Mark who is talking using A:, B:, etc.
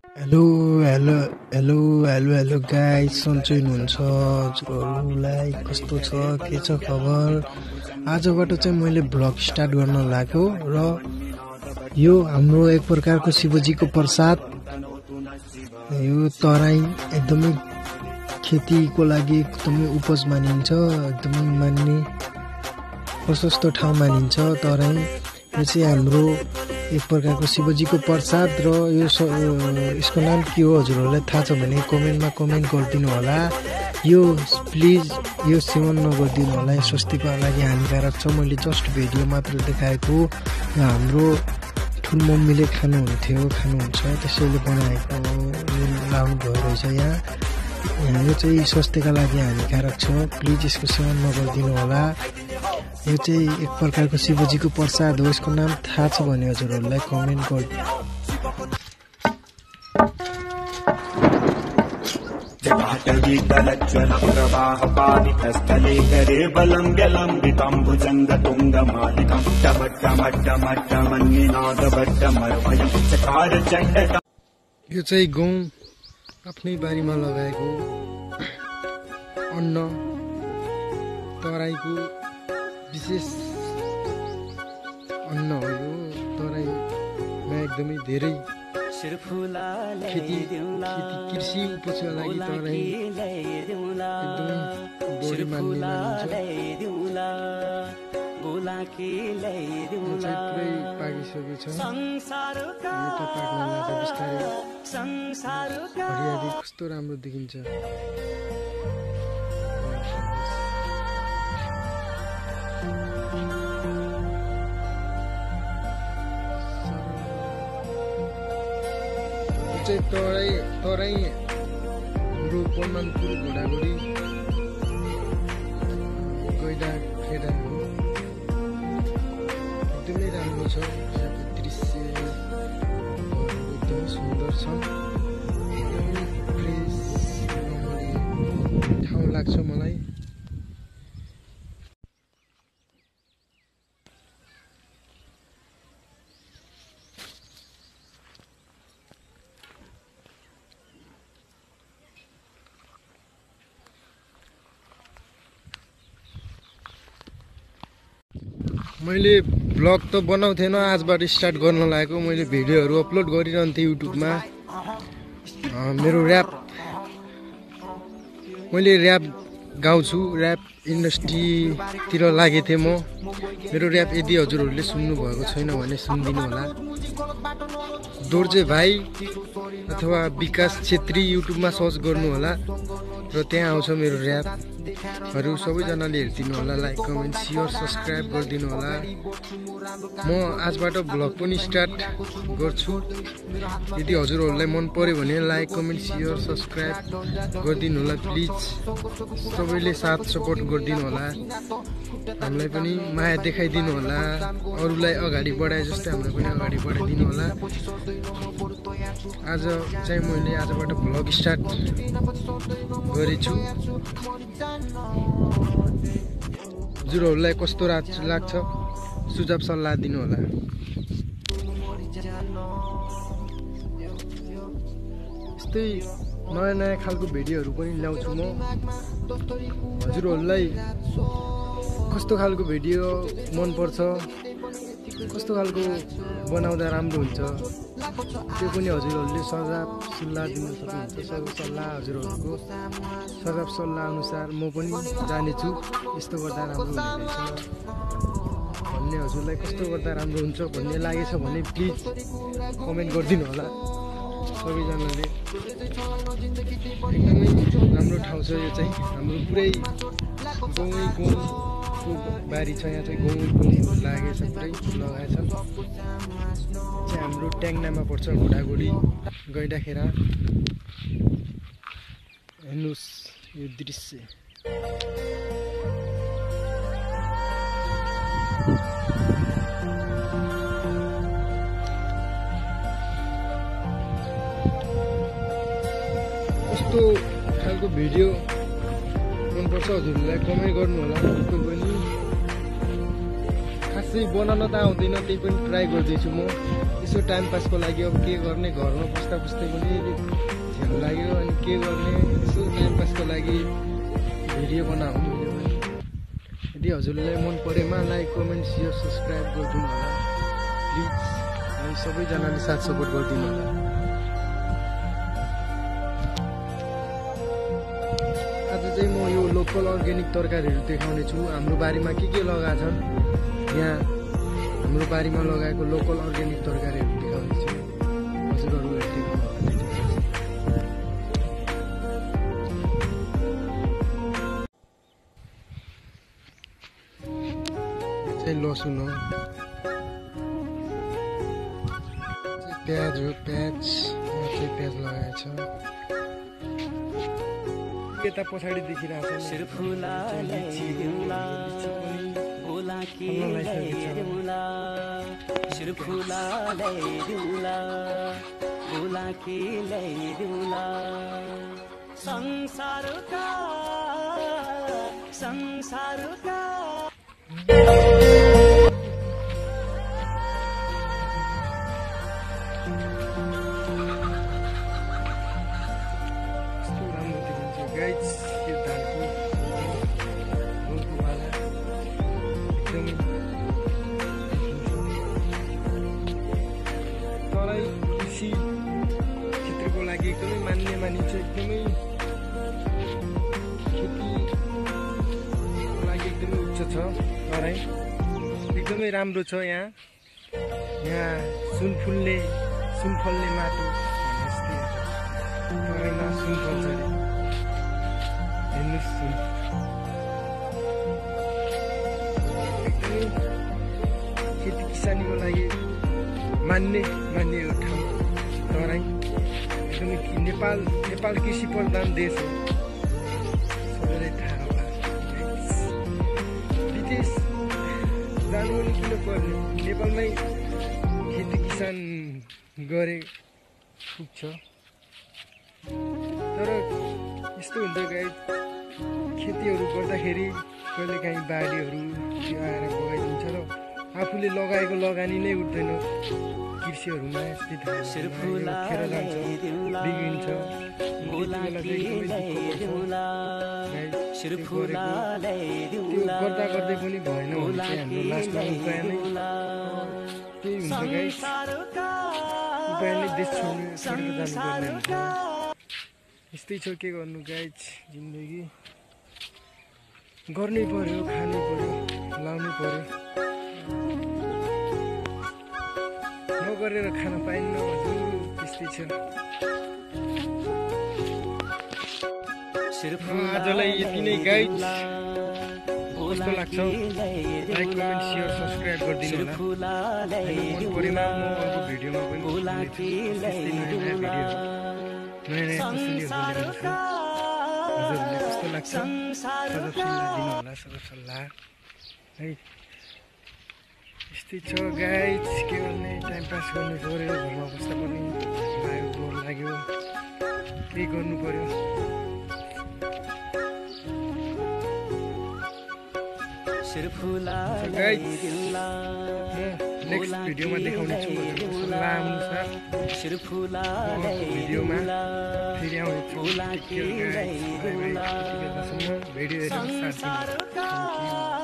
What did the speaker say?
A: Hello hello hello hello hello guys, सन्चै हुनुहुन्छ हजुरहरूलाई? कस्तो छ, के छ खबर? आजबाट चाहिँ मैले भ्लग स्टार्ट गर्न लाग्यो र यो हाम्रो एक प्रकारको शिवजीको प्रसाद। यो तराई एकदमै खेतीको लागि एकदमै उपज मानिन्छ, एकदमै मान्ने प्रशस्त ठाउँ मानिन्छ तराई। यो चाहिँ हाम्रो एक प्रकारको शिवजीको प्रसाद र यसको नाम के हो हजुरहरूलाई थाहा छ भने कमेन्टमा कमेन्ट गरिदिनु होला। यो प्लिज यो सेवन नगरिदिनु होला, यो स्वास्थ्यको लागि हानिकारक छ। मैले जस्ट भिडियो मात्र देखाएको। यो हाम्रो ठुलमम्मीले खानुहुन्छ, त्यसैले बनाएको लाउनु भयो रहेछ यहाँ। यो चाहिँ स्वास्थ्यका लागि हानिकारक छ, प्लिज यसको सेवन नगरिदिनु होला। यो चाहिँ एक प्रकारको शिवजीको प्रसाद हो। यसको नाम थाहा छ भने हजुरहरूलाई कमेन्ट गरिदिनु। यो चाहिँ गहुँ आफ्नै बारीमा लगाएको अन्न, तराईको विशेष अन्न हो। यो तराईमा एकदमै धेरै खेती कृषि उपजका लागि तराई एकदमै बढी मानिन्छ। पुरै पाकिसकेको छ, पाक्न लाग्छ बिस्तारै। हरियाली कस्तो राम्रो देखिन्छ। तराई हाम्रो पनमपुर घोडाघोडी गैडा खेडा हो। एकदमै राम्रो छ, यहाँको दृश्य एकदमै सुन्दर छ। एकदमै फ्रेस ठाउँ लाग्छ मलाई। मैले ब्लग त बनाउँथेन, आजबाट स्टार्ट गर्न लागेको। मैले भिडियोहरू अपलोड गरिरहन्थेँ युट्युबमा। मेरो मैले ऱ्याप गाउँछु, ऱ्याप इन्डस्ट्रीतिर लागेको थिएँ म। मेरो ऱ्याप यदि हजुरहरूले सुन्नुभएको छैन भने सुनिदिनु होला। दोर्जे भाइ अथवा विकास छेत्री युट्युबमा सर्च गर्नु होला र त्यहाँ आउँछ मेरो ऱ्यापहरू। सबैजनाले हेरिदिनु होला, लाइक कमेन्ट सेयर सब्सक्राइब गरिदिनु होला। म आजबाट भ्लग पनि स्टार्ट गर्छु। यदि हजुरहरूलाई मन पर्यो भने लाइक कमेन्ट सेयर सब्सक्राइब गरिदिनु होला प्लिज। सबैले साथ सपोर्ट गरिदिनु होला, हामीलाई पनि माया देखाइदिनु होला। अरूलाई अगाडि बढाए जस्तै हामीलाई पनि अगाडि बढाइदिनु होला। आज चाहिँ मैले आजबाट भ्लग स्टार्ट गरेछु। हजुरहरूलाई कस्तो लाग्छ सुझाव सल्लाह दिनु होला। यस्तै नयाँ नयाँ खालको भिडियोहरू पनि ल्याउँछु म। हजुरहरूलाई कस्तो खालको भिडियो मनपर्छ, कस्तो खालको बनाउँदा राम्रो हुन्छ, त्यो पनि हजुरहरूले सल्लाह दिनु सक्नुहुन्छ। सल्लाह हजुरहरूको सल्लाह अनुसार म पनि जानेछु यस्तो गर्दा राम्रो हुने रहेछ भन्ने। हजुरलाई कस्तो गर्दा राम्रो हुन्छ भन्ने लागेछ भने प्लिज कमेन्ट गरिदिनु होला सबैजनाले। एकदमै राम्रो ठाउँ छ यो चाहिँ। हाम्रो पुरै गाउँको बारी छ, यहाँ चाहिँ गाउँ लागेछ, पुरै लगाएछ। चाहिँ हाम्रो ट्याङ्नामा पर्छ, घोडाघोडी गैडाखेडा। हेर्नुहोस् यो दृश्य। कस्तो खालको भिडियो मनपर्छ हजुरहरूलाई कमेन्ट गर्नु होला। कोही पनि खासै बनाउन त आउँदैन, त्यही पनि ट्राई गर्दैछु म। यसो टाइम पासको लागि अब के गर्ने घरमा बस्दा बस्दै पनि झ्याल लाग्यो अनि के गर्ने यसो टाइम पासको लागि भिडियो बनाउनु यदि हजुरलाई मन परेमा लाइक कमेन्ट शेयर सब्सक्राइब गरिदिनु होला प्लिज अनि सबैजनाले साथ सपोर्ट गरिदिनु होला। आज चाहिँ म यो लोकल अर्ग्यानिक तरकारीहरू देखाउने छु। हाम्रो बारीमा के लगाएका छन् यहाँ हाम्रो बारीमा लगाएको लोकल अर्ग्यानिक तरकारीहरू देखाउने छु हजुरहरू हेर्दिनु होला। लसुन हो प्याज हो प्याज प्याज लगाएछ यता पछाडि देखिरहेको संसारका क्षेत्रको लागि एकदमै मान्य मानिन्छ। एकदमै खेतीको लागि एकदमै उच्च छ तराई एकदमै राम्रो छ। यहाँ सुनफलले माटो जस्तै तराईमा सुन फल्छ अरे हेर्नुहोस् सुन एकदमै खेती किसानीको लागि मान्ने यो ठाउँ तराई एकदमै नेपाल कृषि प्रधान देश हो सबैलाई थाहा होला। विदेश जानु पनि किन पर्ने नेपालमै खेती किसान गरे पुग्छ। तर यस्तो हुन्छ गाई खेतीहरू गर्दाखेरि कहिलेकाहीँ बाढीहरू आएर बगाइदिन्छ र आफूले लगाएको लगानी नै उठ्दैन। कृषिहरूमा यस्तै खेर जान्छ बिग्रिन्छ त्यो गर्दा गर्दै पनि भएन भने चाहिँ हाम्रो लास्टमा उपाय नै त्यही हुन्छ गाइस। उपाय नै देश छोडेर जानुपर्ने हुन्छ। यस्तै छ के गर्नु गाइस जिन्दगी गर्नै पर्यो खानै पर्यो लाउनै पर्यो नगरेर खान पाइन्न हजुर त्यस्तै छ। आजलाई यति नै गाइस कस्तो लाग्छ लाइक कमेन्ट शेयर सब्सक्राइब गरिदिनु होला। मन परेमा म अर्को भिडियोमा पनि नयाँ हजुरहरूले कस्तो लाग्छ सल्लाह दिनु होला सल्लाह है। यस्तै छ गाइस के गर्ने टाइम पास गर्नु पर्यो घरमा बस्दा पनि बोर लाग्यो केही गर्नु पर्यो। नेक्स्ट भिडियोमा देखाउने छु सल्लाह अनुसार भिडियोमा फेरि आउनेछु। भिडियो हेरेर साथ दिनु।